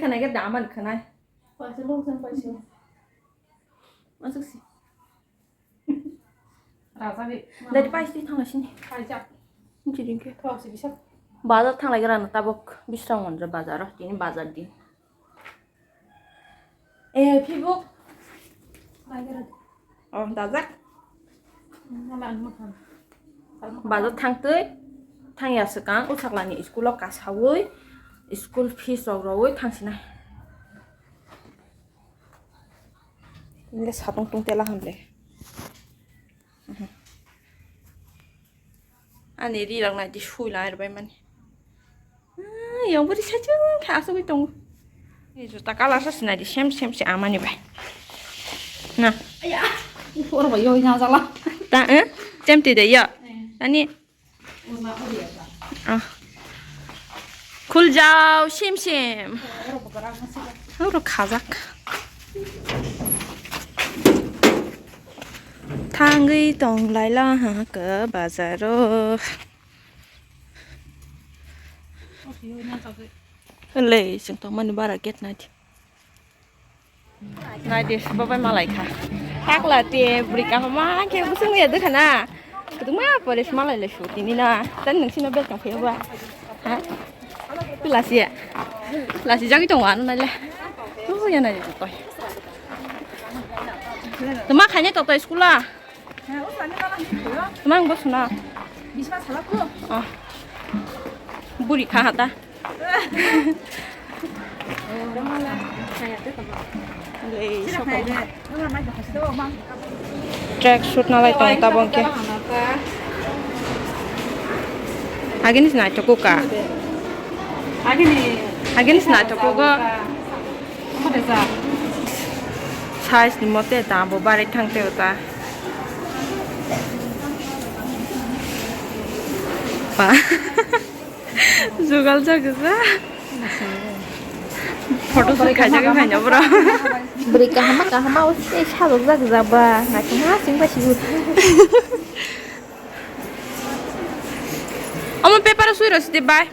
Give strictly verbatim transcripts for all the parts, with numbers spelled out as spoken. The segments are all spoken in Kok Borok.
Khana ge daman khanai. Paisa lok jang paisa. Masuk si. Rajagwi. Dadi paisa di thangla sini. Paisa. Jidingke. Thok si bisa. Bazar thanglai grana tabok bisrang monjo bazaro. Tini bazar di. Eh, phibuk. Oh, dajak. Bazar thangtwi, thangya swkang, usaklani school o kasawi, school fees rok rwwi thangsinai. Inge satung tung tela hamle. Ani ri rok nai di sui lai rw bai mani. Ah, yang bwrwi sachung khe asugwi tongo. Ei juta colour sa sinai di sem sem se amani bai. Na. Aya. Oro bai yoi na jala. Ta, eh? Chem ti de ya. Eh. Ani. Oro na ori ya ta. Ah. Khul jao sim sim. Oro bwkra na sila. Oro khajak. Thangwi tong laila ha ka bazaro. Lei, chwng tongmani bara gate nai di. Nai di, babai malai kha. Takla te bwrwi kaham ma khe bwswk ya dwkha na. Kwdwma pore se malai lai su tini na. Tani nwng sino bel tong phaiya ba. Ha? Lasi ya. Lasi jagwi tongo ano nai le. Oh, ya nai di totoi. Tama khaine totoi school a. Mang bo suna. Oh. Buri kha hata. Track suit nalai tong tabong ke. Agini sinai to kuka. Agini sinai to kugo. Size ni mote dam bo barwi thang teo ta. Ba. Jugal jak ja. Photo shoot khaijak khaina bro. Bwrwi kahama kahama o tei sajak jak ja ba. Naithok ma sing ba sibu. Omo paper o sui rw sidi bai.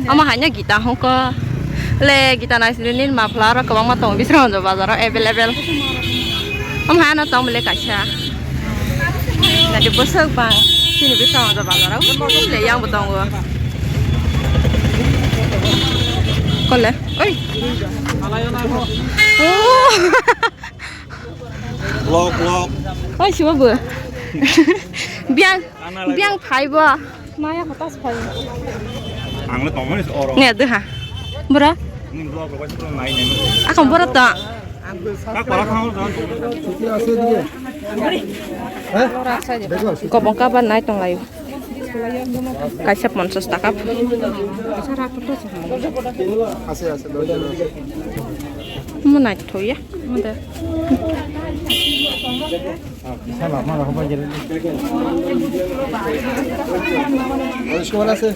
Omo haino Gita hongko. Le Gita naisili nini mafla aro kwbangma tongo Bisramganj bazaro available. Omo haino tong bele kaisa. Nadi bwswk bang chini Bisramganj bazaro. Le yang bo tongo. Kole. Oi. Oh. Vlog, vlog. Oi, sibo bo. Biang, biang phai bo. Maya khatas phai. Ang le tongmani oro. Ne de ha. Bro. Ni vlog rok bai nai nai. Akam bro to. Ka kora thang. Chuti ase diye. He? Kobong kabar nai tong layo. Kaisa ponchas taka. Ase, ase, doi jona ase. Mo nai thoya. Mo de. Sala, mala, hoba jere. Oisko wala ase.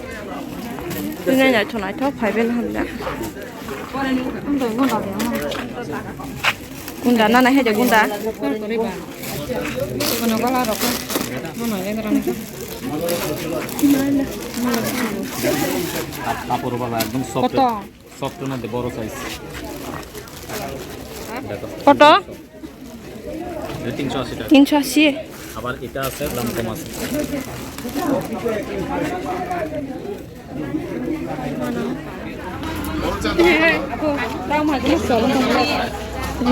Tini nai thonai tho phai bel hamda. Gunda na na hede gunda. Kapor bala ekdom soft. Koto? Soft na de boro size. Koto? Tinsho ashi taka. Tinsho ashi. Abar eta ase dam kom ase.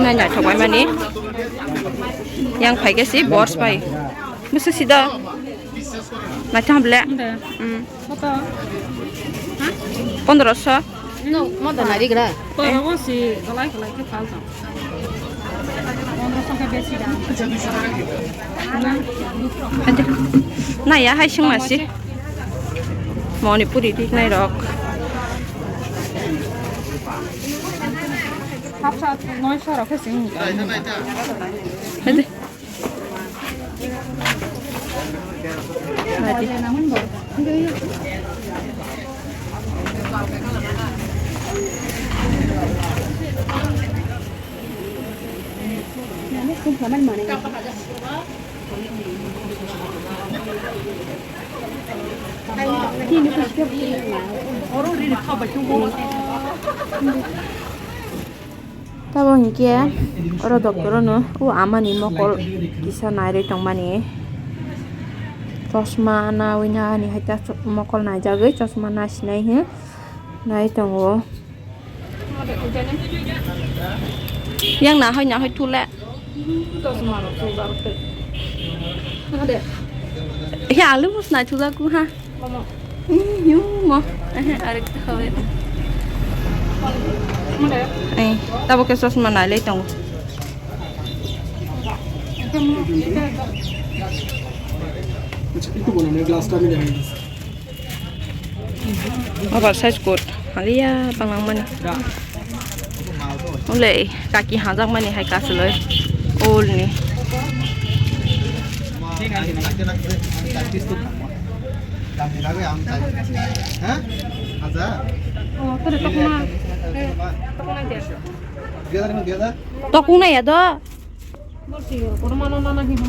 Nai naithok bai mani. Yang phai khe si bors bai. Bwswk si do? Naithok hamble. Ande. Hmm. Koto? Ha? Pondro sho. No, mo da nari gra. Pondro sho si galai galai khe phal tong. Naiya hai swngma se. Manipuri riknai rok. Hapsa noisho rok khe sing. Hai de. Tabo hinkhe oro doctor ono o amani mokol kisa nairwi tongmani. Chosma nawi nani hai ta mokol naijagwi chosma nasinai he nai tongo. Yang nahoi nahoi thule. He alu bus nai thujaku ha. Yumo. Ehe, arekta khabai. Eh, tabo khe chosma nailai tongo. Oversize coat. Haliya banglang mani. Ule kaki hajak mani hai kasuloi. Ol ni. Tokung nai ya do.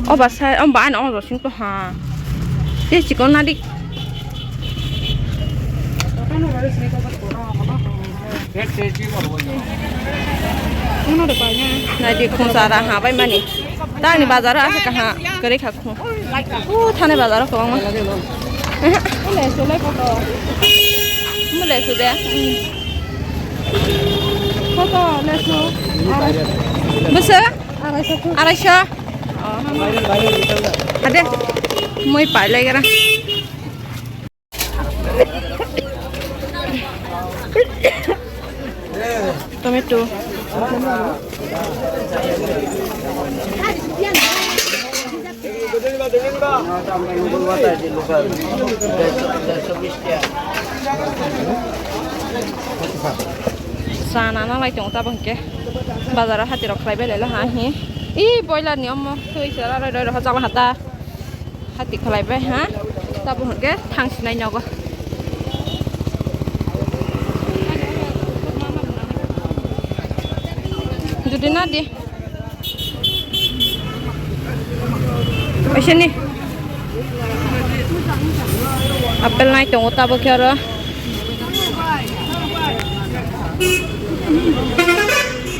O ba sai, o ba ano o sing to ha. Te chikon na dik. Nai di khung sara ha bai mani. Tani bazar asa kaha kare kha khung. U thani bazar ko ma. Mule su de. Bwswk? Araisho. Ade. Mui pai lai gara. Tomato. Sana na lai tong ta bangke. Bazar hati rok khlai belai la ha hi. I boiler ni omo twi sara roi roi rok jala hata. Hati khlai bai ha. Tabo hwnkhe thang sinai nogo. Jodi na di. Aisini. Apple nai tongo tabo khe oro.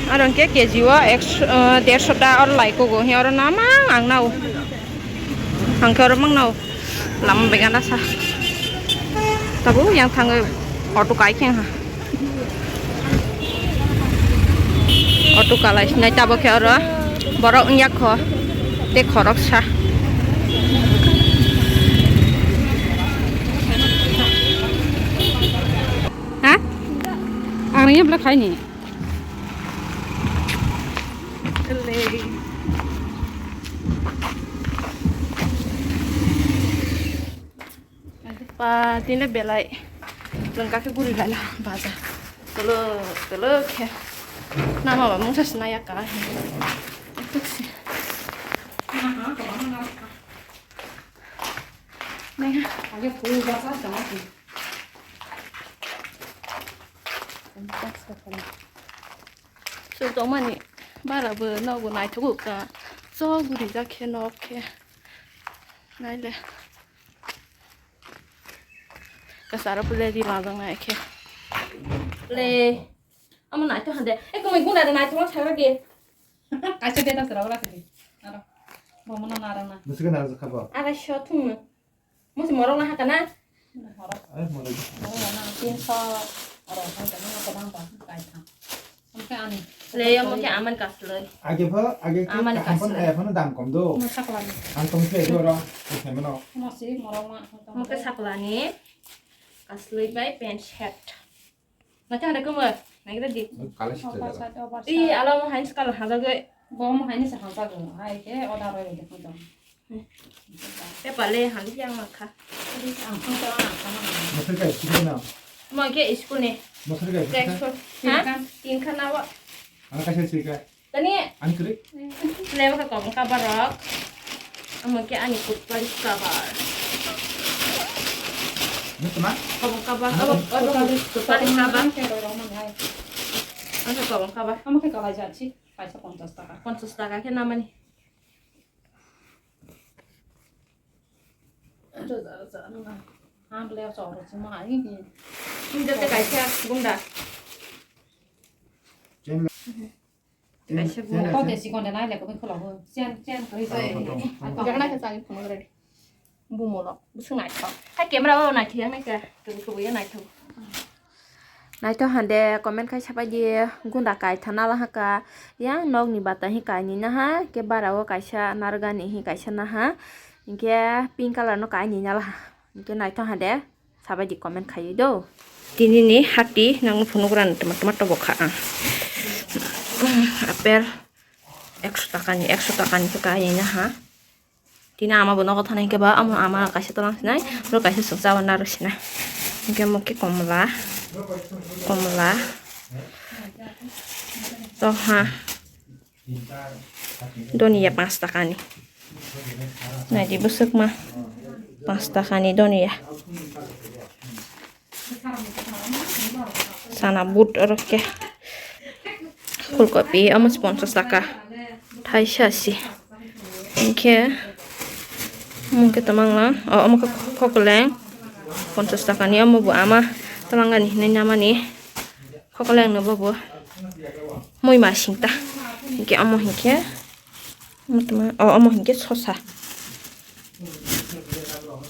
Aro hwnkhe K G o ekso, eh, dersho ta oro lai kogo. He oro namang ang nao. Ang khe oro mangno lama begana sa. Tabo yang thangwi auto kai khe ha. Auto kalai sinai tabo khe oro borok wngya kho. Te khorok sa. Ha? Ang yang belak khai ni. Pa, tini belai. Jeng kake guri lala baja. Tolo, tolo khe. Nama ba mungsa sinaya ka. Tuksi. Naiha. Age phul basa jama ki. Suk tongmani bara bo nogo naithogo ka. Cho guri jak khe nok khe. Naile. Kasaro pule di majang nai khe. Le. Amo naithok hande. E kumui guna de naithok ma sagra de. Kaisa de ta sero la sidi. Aro. Bomo no narang na. Bwswk narang kha bo? Arai sho thung. Musi morok na hakana. Morok. Ai morok. Morok na tin so. Aro hande no ko bang ba kai tha. Amke ani. Le amo ke aman kasloi. Age pho, age ke aman kaham pho kasloi. Nai pho no dam kom do. Mo sakla ni. Ang tong se do ro. Ke mano. Mo si morok ma. Mo ke sakla ni. Kasloi bai pant shirt. Nacha hada kumar, naikira di. Kala sita jaga. Ih, ala mo hain sekal hada gue. Bo mo hain se hada gue. Hai ke order roi de ko. Te pale hali yang makha. Ang ko ta na ka na. Masuk kai, sini na. Mo ke school ne. Masuk kai. Ke school. Ha? Tin khan awa. Ang kasih sih kai. Tani. Ang kiri. Lewa ka kobong cover rok. Amo ke ani food polish cover. Ini teman. Kobong cover. Amo food polish cover. Ang kobong cover. Amo ke kalai jatsi. Paisa ponchas taka. Ponchas taka ke namani. Ang le choro chuma ai. Inda te kaisa gunda. Kaisa gunda. Ko de sikon de nai le ko kholo. Chen chen ko sai. Gana ka sai phone gre. Bumolo, bwswk naithok. Hai camera o naithok yang naikha, kubu kubu ya naithok. Naithok hande comment khai sapai di, gunda kaitha nala haka, yang nokni bata hi kaini naha, ke bara o kaisa nargani hi kaisa naha, hinkhe pink color no kaini nala ha, hinkhe naithok hande sapai di comment khaiwi do. Tini ni hati nang phunuk ran tuma tuma tobok kha ang. Apple ekso taka ni, ekso taka ni khe kaini naha. Tini ama bo nogo thana hinkhe ba, amo ama kaisa tolang sinai, bro kaisa sukcha abo narwk sinai. Hinkhe mo khe komla, komla. Toha. Doniya panch taka ni. Naidi bwswk ma. Panch taka ni doniya. Chana but oro khe. Phulkopi omo ponchas taka. Thaisa si. Hinkhe omo khe tamang lang. O, omo khe khokleng. Ponchas taka ni omo bo ama tamang gani hinui namani. Khokleng no bo bo. Mui ma singta. Hinkhe omo hinkhe. Omo tama, o, omo hinkhe sosa.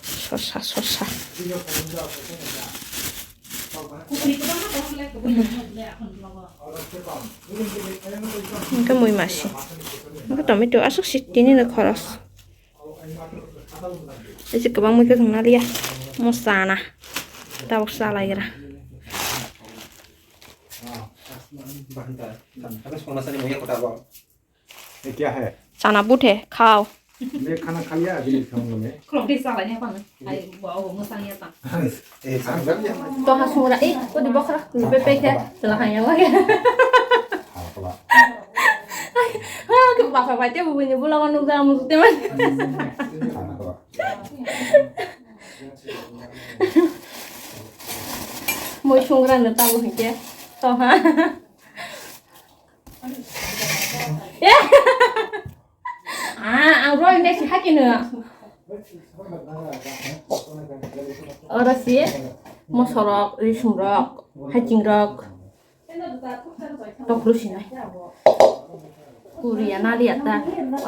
Sosa, sosa. Hinkhe mui masi. Hinkhe tomato aswk si tini no khoros. Ese kwbang mui kwthwng naliya. Mo chana. Tabuk chalaigra. ये क्या है? Chana but hai, khao. मैं खाना खा लिया, अभी नहीं खाऊंगा मैं। Khulok de salai ni apang. Ai, wow, mosang ya ta. ए, खाना खा लिया। To ha sungra, eh, ko di bokra, pe pe khe, tela ha ya lage. खाना खा ला। Ai, ha, ke basa bai te bu ni bula ko nuk da mu te man। खाना खा ला। Moi sungra no tamo hinkhe. To ha. Ah, ang roi ne si hakino. Oro si mosorok, risumrok, hachingrok. Toklo sinai. Kuri ya nali ya ta.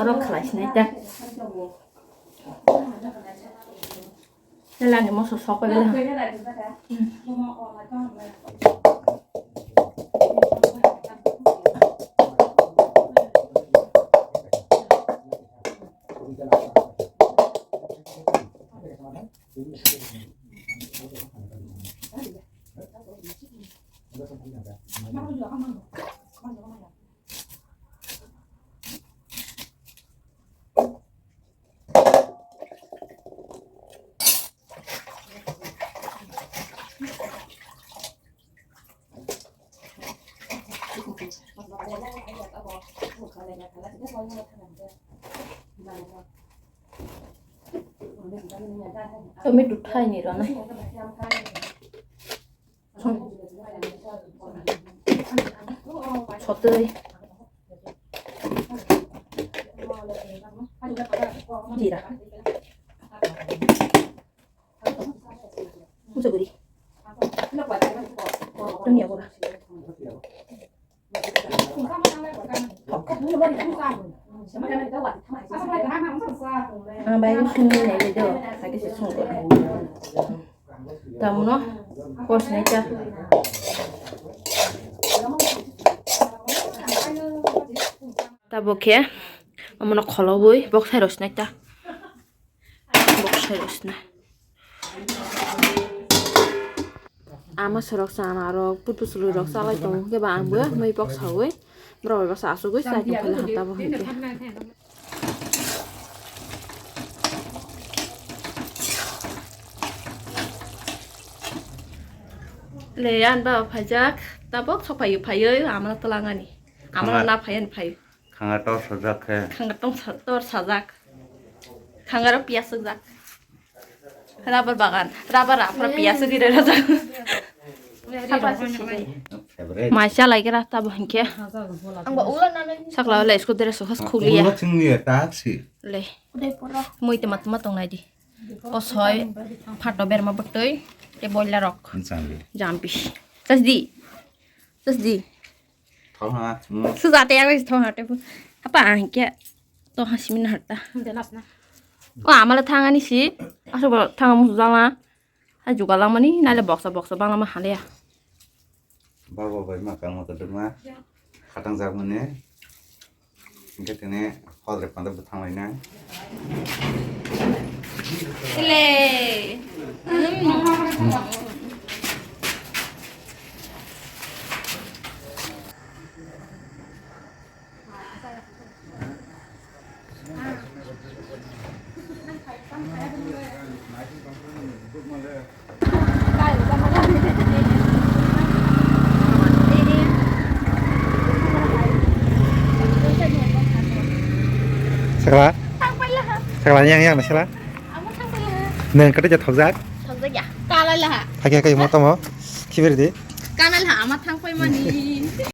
Oro khalai sinai ta. Selani moso sok pai bela. Tomato thaini rwnai. Sotwi. Jira. Musa guri. Dunia gura. Ang bai sungwi nai bai do, hai khe se sungwi. Tamono kos nai ta. Tabok khe amono kholowi bok sai rw sinai ta. Bok sai rw sinai. Ama sorok chana rok, putpu chwlwi rok chalai tongo, hwnkhe ba ang bo mui bok sawi, borok bai baksa achugwi chai tongkha le hata bo hwnkhe. Le, ani baba phaijak, tabok sok phaiwi phaiwi, amano twlangani. Amano na phaiyan phai. Khanga tor sajak khe. Khanga tong sa-, tor sajak. Khanga ro piyas sukjak. Rubber bagan. Rubber aphra piyas sugwi rajak. Favorite. Mai chalai gra tabo hinkhe. Sakla le school dress has khuliya. Ulo chingni ta si. Le. Mui tama tama tongnai di. Kosoi, phato berma bwtwi, tei boiler rok. Jambi. Jambi. Sas di. Sas di. Thok ha. Hmm. Suja te agoi thok ha te bu. Apa ang kya? To ha simin harta. Delas na. O amala thangani si. Aso bo thang mu jala. Ha juga langmani nale boksa boksa bangla ma hale ya. Babo bai ma kang moto duma. Khatang jak mane. Hingke tene hol re panda bwthang lainai. Ele. Sakla? Sakla yang yang sakla? Neng kata jat thokjak? Thokjak ya. Kala laha. Thakya kai mo tamo. Kibir di. Kala laha ama thang pai mani.